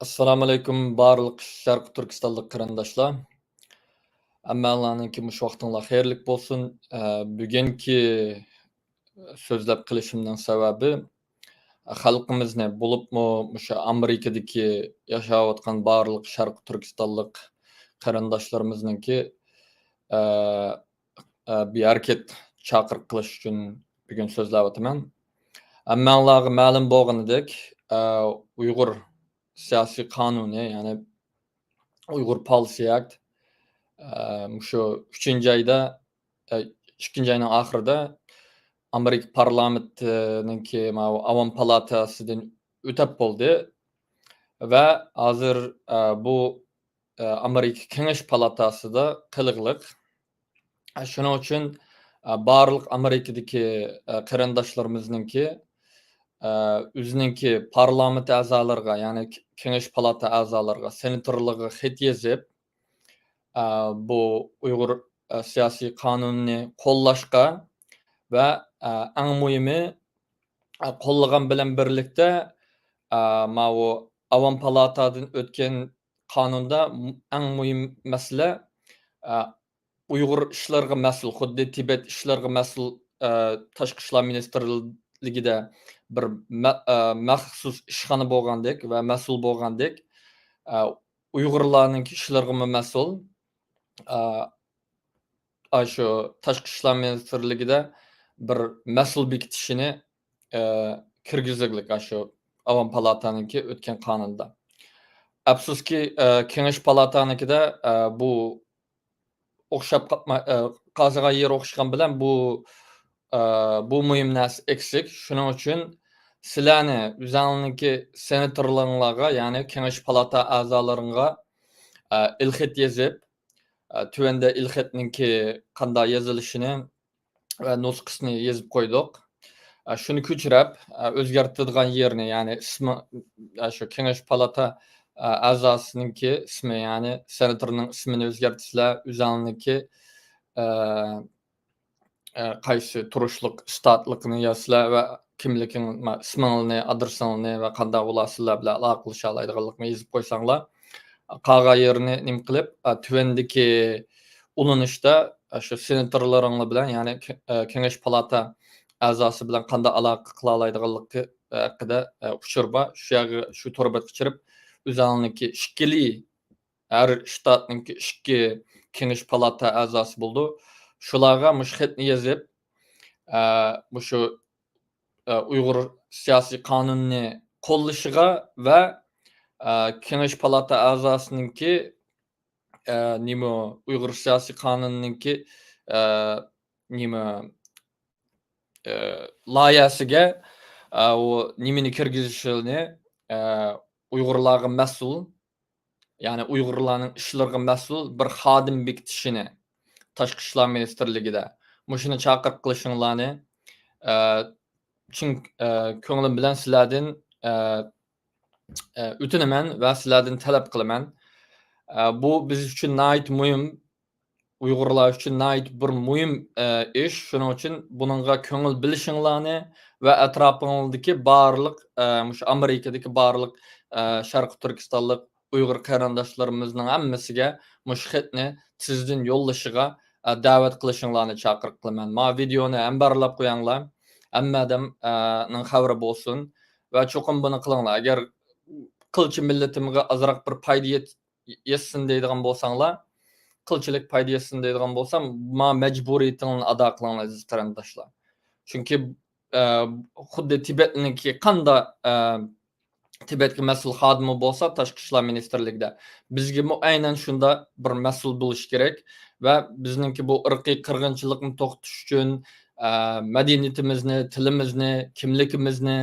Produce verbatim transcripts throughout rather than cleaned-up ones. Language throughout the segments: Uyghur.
ئەسسالامۇئەلەيكۇم، بارلىق شەرقىي تۈركىستانلىق قېرىنداشلار. ھەممەڭلارنىڭكى مۇشۇ ۋاقتىڭلار خەيرلىك بولسۇن. ئە، بۈگۈنكى سۆزلەپ قېلىشىمنىڭ سەۋەبى، خەلقىمىزنى، بولۇپمۇ مۇشۇ ئامېرىكىدىكى ياشاۋاتقان بارلىق شەرقىي تۈركىستانلىق قېرىنداشلىرىمىزنىڭكى، ئە، ئە، بىر ھەرىكەت چاقىرىق قىلىش ئۈچۈن بۈگۈن سۆزلەۋاتىمەن. ھەممەڭلارغا مەلۇم بولغىنىدەك، ئە، ئۇيغۇر سىياسىي قانۇنى، يەنى ئۇيغۇر پالىسى ئەكت، ئە، مۇشۇ ئۈچىنچى ئايدا، ئە، ئىككىنچى ئاينىڭ ئاخىرىدا ئامېرىكا پارلامېنتىنىڭكى ماۋۇ ئاۋام پالاتاسىدىن ئۆتەپ بولدى ۋە ھازىر، ئە، بۇ، ئە، ئامېرىكا كېڭەش پالاتاسىدا قىلىقلىق. ئە، شۇنىڭ ئۈچۈن، ئە، بارلىق ئامېرىكىدىكى، ئە، قېرىنداشلىرىمىزنىڭكى، ئە، ئۆزىنىڭكى پارلامېنت ئەزالىرىغا، يەنى ك-، كېڭەش پالاتا ئەزالىرىغا، سېناتورلىرىغا خەت يېزىپ، ئە، بۇ ئۇيغۇر، ئە، سىياسىي قانۇنىنى قوللاشقا ۋە، ئە، ئەڭ مۇھىمى، ئە، قوللىغان بىلەن بىرلىكتە، ئە، ماۋۇ ئاۋام پالاتادىن ئۆتكەن قانۇندا م-، ئەڭ مۇھىم مەسىلە، ئە، ئۇيغۇر ئىشلىرىغا مەسئۇل، خۇددى تىبەت ئىشلىرىغا مەسئۇل، ئە، تاشقى ئىشلار مىنىستىرلىكىدە بىر مە-، ئە، مەخسۇس ئىشخانا بولغاندەك ۋە مەسئۇل بولغاندەك، ئە، ئۇيغۇرلارنىڭ ئىشلىرىغىمۇ مەسئۇل، ئە، ئاشۇ تاشقى ئىشلار مىنىستىرلىكىدە بىر مەسئۇل بېكىتىشىنى، ئە، كىرگۈزۈگلۈك ئاشۇ ئاۋام پالاتانىڭكى ئۆتكەن قانۇندا. ئەپسۇسكى، ئە، كېڭەش پالاتانىڭكىدە، ئە، بۇ ئوخشاپ قاپما-، ئە، قازىغان يېرى ئوخشىغان بىلەن بۇ، ئە، بۇ مۇھىم نەرسە ئېكسىك. شۇنىڭ ئۈچۈن سىلەرنى ئۆزەڭلارنىڭكى سېناتورلىرىڭلارغا، يەنى كېڭەش پالاتا ئەزالىرىڭغا، ئە، ئېلخەت يېزىپ، ئە، تۆۋەندە ئېلخەتنىڭكى قانداق يېزىلىشىنى ۋە نۇسخىسىنى يېزىپ قويدۇق. ئە، شۇنى كۆچۈرۈپ، ئە، ئۆزگەرتىدىغان يېرىنى، يەنى ئىسمى، ئە، شۇ كېڭەش پالاتا، ئە، ئەزاسىنىڭكى ئىسمى، يەنى سېناتورنىڭ ئىسمىنى ئۆزگەرتىسىلەر، ئۆزەڭلىكى، ئە، ئە، قايسى تۇرۇشلۇق، ئىستاتلىقنى يازىسىلەر ۋە كىملىكىڭ، ما-، ئىسمىڭلارنى، ئادرېسىڭلارنى ۋە قانداق بولار سىلەر بىلەن ئالاقىلىشالايدىغانلىقىنى يېزىپ قويساڭلار، قالغان يېرىنى نېمە قىلىپ، ئە، تۆۋەندىكى ئۇلىنىشتا، ئە، شۇ سېناتورلىرىڭلار بىلەن، يەنى كە-، ئە، كېڭەش پالاتا ئەزاسى بىلەن قانداق ئالاقە قىلالايدىغانلىقى ھەققىدە، ئە، ئۇچۇر بار. شۇ يەرگە، شۇ تور بەتكە چىرىپ، ئۆزەڭلارنىڭكى ئىككىلى ھەر شتاتنىڭكى ئىككى كېڭەش پالاتا ئەزاسى بولىدۇ. شۇلارغا مۇشۇ خەتنى يېزىپ، ئە، مۇشۇ، ئە، ئۇيغۇر سىياسىي قانۇنىنى قوللىشىغا ۋە، ئە، كېڭەش پالاتا ئەزاسىنىڭكى، ئە، نېمە، ئۇيغۇر سىياسىي قانۇنىنىڭكى، ئە، نېمە، ئە، لايىھەسىگە، ئە، ئۇ نېمىنى كىرگۈزۈشىنى، ئە، ئۇيغۇرلارغا مەسئۇل، يەنى ئۇيغۇرلارنىڭ ئىشلىرىغا مەسئۇل بىر خادىم بېكىتىشىنى تاشقى ئىشلار مىنىستىرلىكىدە مۇشۇنى چاقىرىق قىلىشىڭلارنى، ئە، چىن، ئە، كۆڭلۈم بىلەن سىلەردىن، ئە، ئە، ئۆتۈنىمەن ۋە سىلەردىن تەلەپ قىلىمەن. ئە، بۇ بىز ئۈچۈن ناھايىتى مۇھىم، ئۇيغۇرلار ئۈچۈن ناھايىتى بىر مۇھىم، ئە، ئىش. شۇنىڭ ئۈچۈن بۇنىڭغا كۆڭۈل بۆلۈشۈڭلارنى ۋە ئەتراپىڭىزدىكى بارلىق، ئە، مۇشۇ ئامېرىكىدىكى بارلىق، ئە، شەرقىي تۈركىستانلىق ئۇيغۇر قېرىنداشلىرىمىزنىڭ ھەممىسىگە مۇشۇ خەتنى تېزدىن يوللىشىغا، ئە، دەۋەت قىلىشىڭلارنى چاقىرىق قىلىمەن. ما ۋىدېئونى ھەمبەرلەپ قويۇڭلار. ھەممە ئادەم، ئە، نىڭ خەۋىرى بولسۇن. ۋە چوقۇم بۇنى قىلىڭلار. ئەگەر قىلچە مىللىتىمگە ئازراق بىر پايدا يەت-، يەتسۇن دەيدىغان بولساڭلار، قىلچىلىك پايدا يەتسۇن دەيدىغان بولسام، ما مەجبۇرىيىتىڭلارنى ئادا قىلىڭلار، ئەزىز قېرىنداشلار. چۈنكى، ئە، خۇددى تىبەتنىڭكى قانداق، ئە، تىبەتكە مەسئۇل خادىمى بولسا تاشقى ئىشلار مىنىستىرلىكىدە، بىزگىمۇ ئەينەن شۇنداق بىر مەسئۇل بولۇش كېرەك ۋە بىزنىڭكى بۇ ئىرقىي قىرغىنچىلىقنى توختىتىش ئۈچۈن، ئە، مەدەنىيىتىمىزنى، تىلىمىزنى، كىملىكىمىزنى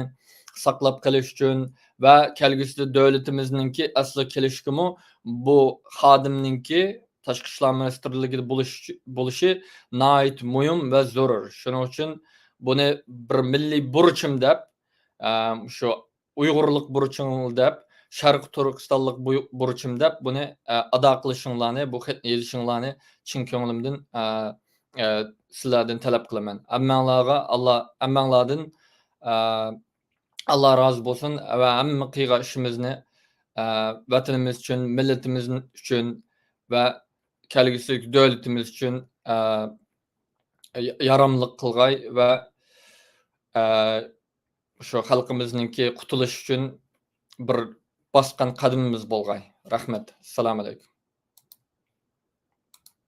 ساقلاپ قېلىش ئۈچۈن ۋە كەلگۈسىدە دۆلىتىمىزنىڭكى ئەسلىگە كېلىشىگىمۇ بۇ خادىمنىڭكى تاشقى ئىشلار مىنىستىرلىكىدە بولۇش-، بولۇشى ناھايىتى مۇھىم ۋە زۆرۈر. شۇنىڭ ئۈچۈن بۇنى بىر مىللىي بۇرچۇم دەپ، ئە، شۇ ئۇيغۇرلۇق بۇرچۇڭ دەپ، شەرقىي تۈركىستانلىق بۇ-، بۇرچۇم دەپ بۇنى، ئە، ئادا قىلىشىڭلارنى، بۇ خەتنى يېزىشىڭلارنى چىن كۆڭلۈمدىن، ئە، ئە، سىلەردىن تەلەپ قىلىمەن. ھەممەڭلارغا ئاللا، ھەممەڭلاردىن، ئە، ئاللا رازى بولسۇن ۋە ھەممە قىلغان ئىشىمىزنى، ئە، ۋەتىنىمىز ئۈچۈن، مىللىتىمىز ئۈچۈن ۋە كەلگۈسىدىكى دۆلىتىمىز ئۈچۈن، ئە، يا-، ياراملىق قىلغاي ۋە، ئە، شۇ خەلقىمىزنىڭكى قۇتۇلۇشى ئۈچۈن بىر باسقان قەدىمىمىز بولغاي. رەھمەت. ئەسسالامۇ ئەلەيكۇم.